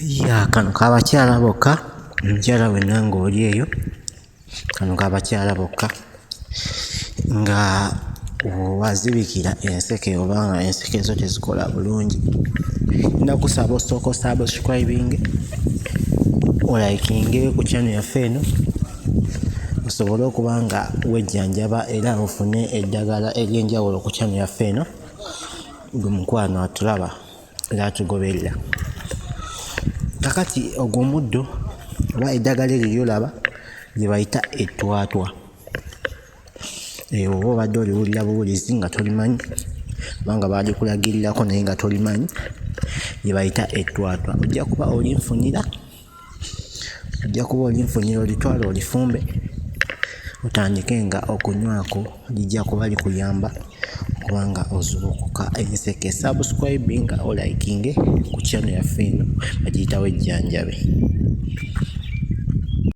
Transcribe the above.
Ya kano kabakyala bokka. Omukyala wenna ng'oli eyo, kano kabakyala bokka nga wazibikira enseke oba nga enseke zo tezikola bulungi, ngenda kusaba osooke osubscribinge, olikinge ku channel yaffe eno osobole okuba nga wejjanjaba era ofune eddagala ery'enjawulo ku channel yaffe eno. Gwe mukwano atulaba era atugoberera. Kakati ogwo omuddo oba eddagala eryo ly'olaba lye bayita ettwatwa. Oba obadde oliwulira buwulizi nga tolimanyi oba nga baalikulagirirako naye nga tolimanyi, lye bayita ettwatwa. Ojja kuba olinfunira, ojja kuba olinfunira olitwale olifumbe otandike nga okunywako, lijja kuba likuyamba okuba nga ozuukuka enseke. Subscribinga olikinge ku channel yaffe eno bagiyita Wejjanjabe.